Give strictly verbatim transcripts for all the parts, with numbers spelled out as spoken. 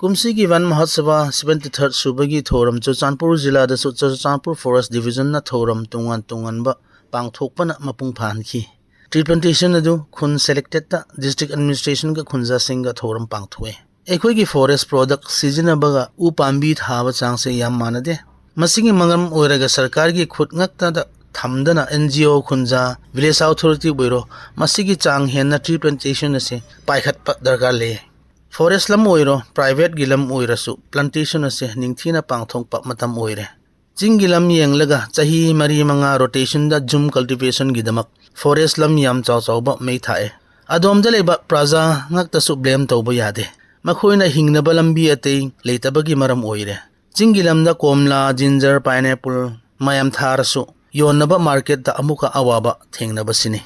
ꯀꯨꯝꯁꯤꯒꯤ ꯚꯟ ꯃꯍꯣꯠꯁꯚꯥ ꯁꯚꯦꯟꯇꯤ ꯊꯥꯔꯠ ꯁꯨꯕꯒꯤ ꯊꯧꯔꯝ ꯆꯨꯔꯆꯥꯟꯄꯨꯔ ꯖꯤꯂꯥꯗꯁꯨ ꯆꯨꯔꯆꯥꯟꯄꯨꯔ ꯐꯣꯔꯦꯁ ꯗꯤꯕꯤꯖꯟꯅ ꯊꯧꯔꯝ ꯇꯣꯉꯥꯟ ꯇꯣꯉꯥꯟꯕ ꯄꯥꯡꯊꯣꯛꯄꯅ ꯃꯄꯨꯡ ꯐꯥꯍꯟꯈꯤ꯫ ꯇ꯭ꯔꯤ ꯄ꯭ꯂꯥꯟꯇꯦꯁꯟ ꯑꯗꯨ ꯈꯨꯟ ꯁꯦꯂꯦꯛꯇꯦꯠꯇ ꯗꯤꯁꯇ꯭ꯔꯤꯛ ꯑꯦꯗꯃꯤꯅꯤꯁꯇ꯭ꯔꯦꯁꯟꯒ ꯈꯨꯟꯖꯥꯁꯤꯡꯒ ꯊꯧꯔꯝ ꯄꯥꯡꯊꯣꯛꯑꯦ꯫ ꯑꯩꯈꯣꯏꯒꯤ ꯐꯣꯔꯦꯁ ꯄ꯭ꯔꯣꯗꯛ ꯁꯤꯖꯤꯟꯅꯕꯒ ꯎ ꯄꯥꯝꯕꯤ ꯊꯥꯕ ꯆꯥꯡꯁꯦ ꯌꯥꯝ ꯃꯥꯟꯅꯗꯦ꯫ ꯃꯁꯤꯒꯤ ꯃꯔꯝ ꯑꯣꯏꯔꯒ ꯁꯔꯀꯥꯔꯒꯤ ꯈꯨꯠ ꯉꯛꯇꯗ ꯊꯝꯗꯅ and G O, ꯈꯨꯟꯖꯥ, village authority ꯑꯣꯏꯔꯣ, ꯃꯁꯤꯒꯤ ꯆꯥꯡ ꯍꯦꯟꯅ ꯇ꯭ꯔꯤ ꯄ꯭ꯂꯥꯟꯇꯦꯁꯟ ꯑꯁꯦ ꯄꯥꯏꯈꯠꯄ ꯗꯔꯀꯥꯔ ꯂꯩ꯫ ꯐꯣꯔꯦꯁ ꯂꯝ ꯑꯣꯏꯔꯣ, ꯄ꯭ꯔꯥꯏꯚꯦꯠꯀꯤ ꯂꯝ ꯑꯣꯏꯔꯁꯨ ꯄ꯭ꯂꯥꯟꯇꯦꯁꯟ ꯑꯁꯦ ꯅꯤꯡꯊꯤꯅ ꯄꯥꯡꯊꯣꯛꯄ ꯃꯇꯝ ꯑꯣꯏꯔꯦ꯫ ꯆꯤꯡꯒꯤ ꯂꯝ ꯌꯦꯡꯂꯒ ꯆꯍꯤ ꯃꯔꯤ ꯃꯉꯥ ꯔꯣꯇꯦꯁꯟꯗ ꯖꯨꯝ ꯀꯜꯇꯤꯚꯦꯁꯟꯒꯤꯗꯃꯛ ꯐꯣꯔꯦꯁ ꯂꯝ ꯌꯥꯝ ꯆꯥꯎ ꯆꯥꯎꯕ ꯃꯩ ꯊꯥꯛꯑꯦ꯫ ꯑꯗꯣꯝꯗ ꯂꯩꯕ ꯄ꯭ꯔꯖꯥ ꯉꯥꯛꯇꯁꯨ ꯕ꯭ꯂꯦꯝ ꯇꯧꯕ ꯌꯥꯗꯦ꯫ ꯃꯈꯣꯏꯅ ꯍꯤꯡꯅꯕ ꯂꯝꯕꯤ ꯑꯇꯩ ꯂꯩꯇꯕꯒꯤ ꯃꯔꯝ ꯑꯣꯏꯔꯦ꯫ ꯆꯤꯡꯒꯤ ꯂꯝꯗ ꯀꯣꯝꯂꯥ, ꯖꯤꯟꯖꯔ, ꯄꯥꯏꯅꯦꯄꯜ ꯃꯌꯥꯝ ꯊꯥꯔꯁꯨ ꯌꯣꯟꯅꯕ ꯃꯥꯔꯀꯦꯠꯇ ꯑꯃꯨꯛꯀ ꯑꯋꯥꯕ ꯊꯦꯡꯅꯕꯁꯤꯅꯤ꯫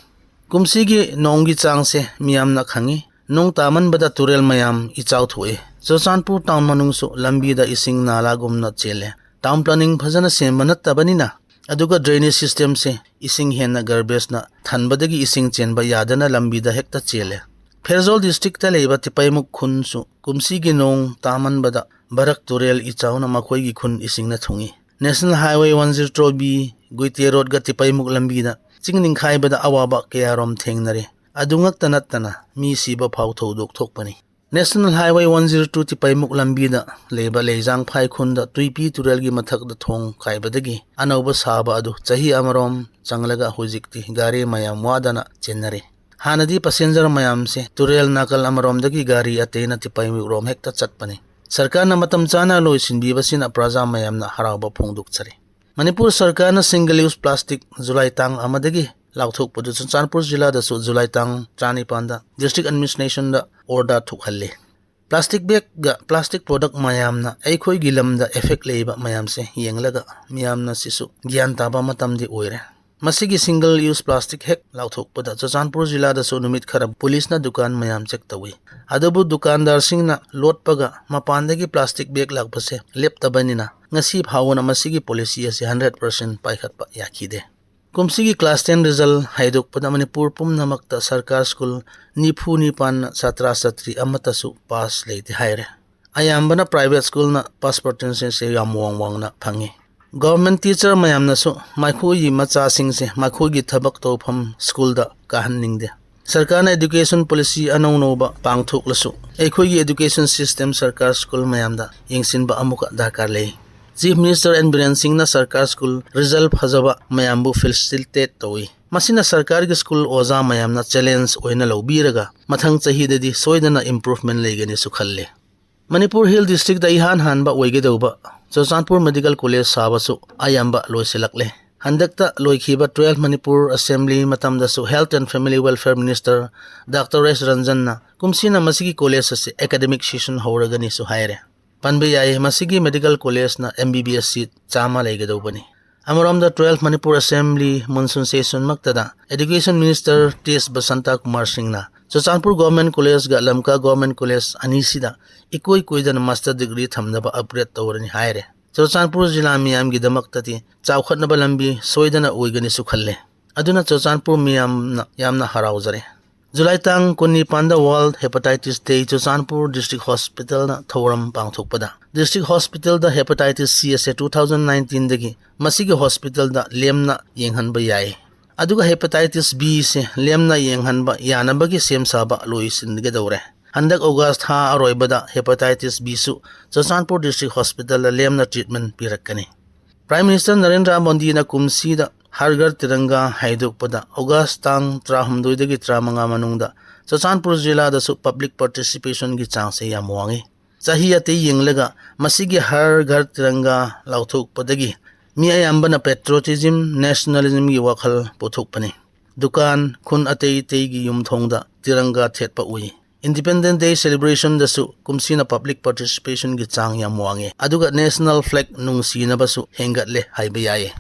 ꯀꯨꯝꯁꯤꯒꯤ ꯅꯣꯡꯒꯤ ꯆꯥꯡꯁꯦ ꯃꯤꯌꯥꯝꯅ ꯈꯪꯉꯤ꯫ ꯅꯣꯡ ꯇꯥꯃꯟꯕꯗ ꯇꯨꯔꯦꯜ ꯃꯌꯥꯝ ꯏꯆꯥꯎ ꯊꯣꯛꯏ꯫ ꯆꯨꯔꯆꯥꯟꯄꯨꯔ ꯇꯥꯎꯟ ꯃꯅꯨꯡꯁꯨ ꯂꯝꯕꯤꯗ ꯏꯁꯤꯡ ꯅꯥꯂꯥꯒꯨꯝꯅ ꯆꯦꯜꯂꯦ꯫ ꯇꯥꯎꯟ ꯄ꯭ꯂꯥꯅꯤꯡ ꯐꯖꯅ ꯁꯦꯝꯕ ꯅꯠꯇꯕꯅꯤꯅ, ꯑꯗꯨꯒ ꯗ꯭ꯔꯦꯅꯦꯖ ꯁꯤꯁꯇꯦꯝꯁꯦ ꯏꯁꯤꯡ ꯍꯦꯟꯅ ꯒꯥꯔꯕꯦꯖꯅ ꯊꯟꯕꯗꯒꯤ ꯏꯁꯤꯡ ꯆꯦꯟꯕ ꯌꯥꯗꯅ ꯂꯝꯕꯤꯗ ꯍꯦꯛꯇ ꯆꯦꯜꯂꯦ꯫ ꯐꯦꯔꯖꯣꯜ ꯗꯤꯁꯇ꯭ꯔꯤꯛꯇ ꯂꯩꯕ ꯇꯤꯄꯩꯃꯨꯛ ꯈꯨꯟꯁꯨ ꯀꯨꯝꯁꯤꯒꯤ ꯅꯣꯡ ꯇꯥꯃꯟꯕꯗ ꯕꯔꯛ ꯇꯨꯔꯦꯜ ꯏꯆꯥꯎꯅ ꯃꯈꯣꯏꯒꯤ ꯈꯨꯟ ꯏꯁꯤꯡꯅ ꯊꯨꯡꯏ꯫ National highway one zero two B Guite ꯔꯣꯗꯒ ꯇꯤꯄꯩꯃꯨꯛ ꯂꯝꯕꯤꯗ ꯆꯤꯡ ꯅꯤꯡꯈꯥꯏꯕꯗ ꯑꯋꯥꯕ ꯀꯌꯥꯔꯣꯝ ꯊꯦꯡꯅꯔꯦ꯫ ꯑꯗꯨ ꯉꯛꯇ ꯅꯠꯇꯅ ꯃꯤ ꯁꯤꯕ ꯐꯥꯎ ꯊꯧꯗꯣꯛ ꯊꯣꯛꯄꯅꯤ꯫ National highway one zero two ꯇꯤꯄꯩꯃꯨꯛ ꯂꯝꯕꯤꯗ ꯂꯩꯕ ꯂꯩꯖꯥꯡꯐꯥꯏ ꯈꯨꯟꯗ ꯇꯨꯏꯄꯤ ꯇꯨꯔꯦꯜꯒꯤ ꯃꯊꯛꯇ ꯊꯣꯡ ꯀꯥꯏꯕꯗꯒꯤ ꯑꯅꯧꯕ ꯁꯥꯕ ꯑꯗꯨ ꯆꯍꯤ ꯑꯃꯔꯣꯝ ꯆꯪꯂꯒ ꯍꯧꯖꯤꯛꯇꯤ ꯒꯥꯔꯤ ꯃꯌꯥꯝ ꯋꯥꯗꯅ ꯆꯦꯟꯅꯔꯤ꯫ ꯍꯥꯟꯅꯗꯤ ꯄꯦꯁꯦꯟꯖꯔ ꯃꯌꯥꯝꯁꯦ ꯇꯨꯔꯦꯜ ꯅꯥꯀꯜ ꯑꯃꯔꯣꯝꯗꯒꯤ ꯒꯥꯔꯤ ꯑꯇꯩꯅ ꯇꯤꯄꯩꯃꯨꯛꯔꯣꯝ ꯍꯦꯛꯇ ꯆꯠꯄꯅꯤ꯫ ꯁꯔꯀꯥꯔꯅ ꯃꯇꯝ ꯆꯥꯅ ꯂꯣꯏꯁꯤꯟꯕꯤꯕꯁꯤꯅ ꯄ꯭ꯔꯖꯥ ꯃꯌꯥꯝꯅ ꯍꯔꯥꯎꯕ ꯐꯣꯡꯗꯣꯛꯆꯔꯤ꯫ ꯃꯅꯤꯄꯨꯔ ꯁꯔꯀꯥꯔꯅ ꯁꯤꯡꯒꯜ ꯌꯨꯁ ꯄ꯭ꯂꯥꯁꯇꯤꯛ ꯖꯨꯂꯥꯏ ꯇꯥꯡ ꯑꯃꯗꯒꯤ ꯂꯥꯎꯊꯣꯛꯄꯗꯨ ꯆꯨꯔꯆꯥꯟꯄꯨꯔ ꯖꯤꯂꯥꯗꯁꯨ ꯖꯨꯂꯥꯏ ꯇꯥꯡ ꯇꯔꯥꯅꯤꯄꯥꯟꯗ ꯗꯤꯁꯇ꯭ꯔꯤꯛ ꯑꯦꯗꯃꯤꯅꯤꯁꯇ꯭ꯔꯦꯁꯟꯗ ꯑꯣꯔꯗꯔ ꯊꯣꯛꯍꯜꯂꯤ꯫ ꯄ꯭ꯂꯥꯁꯇꯤꯛ ꯕꯦꯒꯀ ꯄ꯭ꯂꯥꯁꯇꯤꯛ ꯄ꯭ꯔꯣꯗꯛ ꯃꯌꯥꯝꯅ ꯑꯩꯈꯣꯏꯒꯤ ꯂꯝꯗ ꯏꯐꯦꯛ ꯂꯩꯕ ꯃꯌꯥꯝꯁꯦ ꯌꯦꯡꯂꯒ ꯃꯤꯌꯥꯝꯅ ꯁꯤꯁꯨ ꯒ꯭ꯌꯥꯟ ꯇꯥꯕ ꯃꯇꯝꯗꯤ ꯑꯣꯏꯔꯦ꯫ ꯃꯁꯤꯒꯤ ꯁꯤꯡꯒꯜ ꯌꯨꯁ ꯄ꯭ꯂꯥꯁꯇꯤꯛ ꯍꯦꯛ ꯂꯥꯎꯊꯣꯛꯄꯗ ꯆꯨꯔꯆꯥꯟꯄꯨꯔ ꯖꯤꯂꯥꯗꯁꯨ ꯅꯨꯃꯤꯠ ꯈꯔ ꯄꯨꯂꯤꯁꯅ ꯗꯨꯀꯥꯟ ꯃꯌꯥꯝ ꯆꯦꯛ ꯇꯧꯏ꯫ ꯑꯗꯨꯕꯨ ꯗꯨꯀꯥꯟꯗꯥꯔꯁꯤꯡꯅ ꯂꯣꯠꯄꯒ ꯃꯄꯥꯟꯗꯒꯤ ꯄ꯭ꯂꯥꯁꯇꯤꯛ ꯕꯦꯒ ꯂꯥꯛꯄꯁꯦ ꯂꯦꯞꯇꯕꯅꯤꯅ ꯉꯁꯤ ꯐꯥꯎꯕꯅ ꯃꯁꯤꯒꯤ ꯄꯣꯂꯤꯁꯤ ꯑꯁꯤ ꯍꯟꯗ꯭ꯔꯦꯠ ꯄꯥꯔꯁꯦꯟ ꯄꯥꯏꯈꯠꯄ ꯌꯥꯈꯤꯗꯦ꯫ ꯀꯨꯝꯁꯤꯒꯤ ꯀ꯭ꯂꯥꯁ ꯇꯦꯟ ꯔꯤꯖꯜ ꯍꯥꯏꯗꯣꯛꯄꯗ ꯃꯅꯤꯄꯨꯔ ꯄꯨꯝꯅꯃꯛꯇ ꯁꯔꯀꯥꯔ ꯁ꯭ꯀꯨꯜ ꯅꯤꯐꯨ ꯅꯤꯄꯥꯟꯅ ꯁꯥꯇ꯭ꯔ ꯁꯥꯇ꯭ꯔꯤ ꯑꯃꯠꯇꯁꯨ ꯄꯥꯁ ꯂꯩꯇꯦ ꯍꯥꯏꯔꯦ꯫ ꯑꯌꯥꯝꯕꯅ private schoolꯅ pass percentageꯁꯦ ꯌꯥꯝ ꯋꯥꯡ ꯋꯥꯡꯅ ꯐꯪꯉꯤ꯫ Government teacher ꯃꯌꯥꯝꯅꯁꯨ ꯃꯈꯣꯏꯒꯤ ꯃꯆꯥꯁꯤꯡꯁꯦ ꯃꯈꯣꯏꯒꯤ ꯊꯕꯛ ꯇꯧꯐꯝ schoolꯗ ꯀꯥꯍꯟꯅꯤꯡꯗꯦ꯫ ꯁꯔꯀꯥꯔꯅ education policy ꯑꯅꯧ ꯑꯅꯧꯕ ꯄꯥꯡꯊꯣꯛꯂꯁꯨ ꯑꯩꯈꯣꯏꯒꯤ education system ꯁꯔꯀꯥꯔ school ꯃꯌꯥꯝꯗ ꯌꯦꯡꯁꯤꯟꯕ ꯑꯃꯨꯛꯀ ꯗꯔꯀꯥꯔ ꯂꯩ꯫ Chief Minister N Biren Singhꯅ ꯁꯔꯀꯥꯔ school result ꯐꯖꯕ ꯃꯌꯥꯝꯕꯨ felicitate ꯇꯧꯏ꯫ ꯃꯁꯤꯅ ꯁꯔꯀꯥꯔꯒꯤ school ꯑꯣꯖꯥ ꯃꯌꯥꯝꯅ challenge ꯑꯣꯏꯅ ꯂꯧꯕꯤꯔꯒ ꯃꯊꯪ ꯆꯍꯤꯗꯗꯤ ꯁꯣꯏꯗꯅ improvement ꯂꯩꯒꯅꯤꯁꯨ ꯈꯜꯂꯤ꯫ ꯃꯅꯤꯄꯨꯔ Hill Districtꯇ ꯏꯍꯥꯟ ꯍꯥꯟꯕ ꯑꯣꯏꯒꯗꯧꯕ ꯆꯨꯔꯆꯥꯟꯄꯨꯔ Medical College ꯁꯥꯕꯁꯨ ꯑꯌꯥꯝꯕ ꯂꯣꯏꯁꯤꯜꯂꯛꯂꯦ꯫ ꯍꯟꯗꯛꯇ ꯂꯣꯏꯈꯤꯕ twelve Manipur Assembly ꯃꯇꯝꯗꯁꯨ Health and Family Welfare Minister Doctor S Ranjanꯅ ꯀꯨꯝꯁꯤꯅ ꯃꯁꯤꯒꯤ college ꯑꯁꯤ academic session ꯍꯧꯔꯒꯅꯤꯁꯨ ꯍꯥꯏꯔꯦ꯫ ꯄꯟꯕ ꯌꯥꯏ, ꯃꯁꯤꯒꯤ medical collegeꯅ M B B S seat ꯆꯥꯝꯃ ꯂꯩꯒꯗꯧꯕꯅꯤ꯫ ꯑꯃꯔꯣꯝꯗ twelve Manipur Assembly monsoon session ꯃꯛꯇꯗ Education Minister T S Basanta Kumar Singhꯅ Churachandpur Government Collegeꯒ ꯂꯝꯀꯥ Government College ꯑꯅꯤꯁꯤꯗ ꯏꯀꯨꯏ ꯀꯨꯏꯗꯅ master degree ꯊꯝꯅꯕ upgrade ꯇꯧꯔꯅꯤ ꯍꯥꯏꯔꯦ꯫ ꯆꯨꯔꯆꯥꯟꯄꯨꯔ ꯖꯤꯂꯥ ꯃꯤꯌꯥꯝꯒꯤꯗꯃꯛꯇꯗꯤ ꯆꯥꯎꯈꯠꯅꯕ ꯂꯝꯕꯤ ꯁꯣꯏꯗꯅ ꯑꯣꯏꯒꯅꯤꯁꯨ ꯈꯜꯂꯦ꯫ ꯑꯗꯨꯅ ꯆꯨꯔꯆꯥꯟꯄꯨꯔ ꯃꯤꯌꯥꯝꯅ ꯌꯥꯝꯅ ꯍꯔꯥꯎꯖꯔꯦ꯫ ꯖꯨꯂꯥꯏ ꯇꯥꯡ ꯀꯨꯟꯅꯤꯄꯥꯟꯗ World Hepatitis Day Churachandpur District Hospitalꯅ ꯊꯧꯔꯝ ꯄꯥꯡꯊꯣꯛꯄꯗ District Hospitalꯗ Hepatitis C ꯑꯁꯦ two thousand nineteenꯗꯒꯤ ꯃꯁꯤꯒꯤ hospitalꯗ ꯂꯦꯝꯅ ꯌꯦꯡꯍꯟꯕ ꯌꯥꯏ꯫ ꯑꯗꯨꯒ Hepatitis B ꯁꯦ ꯂꯦꯝꯅ ꯌꯦꯡꯍꯟꯕ ꯌꯥꯅꯕꯒꯤ ꯁꯦꯝ ꯁꯥꯕ ꯂꯣꯏꯁꯤꯟꯒꯗꯧꯔꯦ꯫ ꯍꯟꯗꯛ August ꯊꯥ ꯑꯔꯣꯏꯕꯗ Hepatitis Bꯁꯨ ꯆꯨꯔꯆꯥꯟꯄꯨꯔ District Hospitalꯗ ꯂꯦꯝꯅ treatment ꯄꯤꯔꯛꯀꯅꯤ꯫ Prime Minister ꯅꯔꯦꯟꯗ꯭ꯔ ꯃꯣꯗꯤꯅ ꯀꯨꯝꯁꯤꯗ ꯍꯔ ꯘꯔ ꯇꯤꯔꯪꯒꯥ ꯍꯥꯏꯗꯣꯛꯄꯗ August ꯇꯥꯡ ꯇꯔꯥꯍꯨꯝꯗꯣꯏꯗꯒꯤ ꯇꯔꯥꯃꯉꯥ ꯃꯅꯨꯡꯗ ꯆꯨꯔꯆꯥꯟꯄꯨꯔ ꯖꯤꯂꯥꯗꯁꯨ public participationꯒꯤ ꯆꯥꯡꯁꯦ ꯌꯥꯝ ꯋꯥꯡꯉꯤ꯫ ꯆꯍꯤ ꯑꯇꯩ ꯌꯦꯡꯂꯒ ꯃꯁꯤꯒꯤ ꯍꯔ ꯘꯔ ꯇꯤꯔꯪꯒꯥ ꯂꯥꯎꯊꯣꯛꯄꯗꯒꯤ ꯃꯤ ꯑꯌꯥꯝꯕꯅ patriotism, nationalismꯒꯤ ꯋꯥꯈꯜ ꯄꯨꯊꯣꯛꯄꯅꯤ꯫ ꯗꯨꯀꯥꯟ, ꯈꯨꯟ ꯑꯇꯩ ꯑꯇꯩꯒꯤ ꯌꯨꯝꯊꯣꯡꯗ ꯇꯤꯔꯪꯒꯥ ꯊꯦꯠꯄ ꯎꯏ꯫ Independence Day celebrationꯗꯁꯨ ꯀꯨꯝꯁꯤꯅ public participationꯒꯤ ꯆꯥꯡ ꯌꯥꯝ ꯋꯥꯡꯉꯦ, ꯑꯗꯨꯒ national flag ꯅꯨꯡꯁꯤꯅꯕꯁꯨ ꯍꯦꯟꯒꯠꯂꯦ ꯍꯥꯏꯕ ꯌꯥꯏꯌꯦ꯫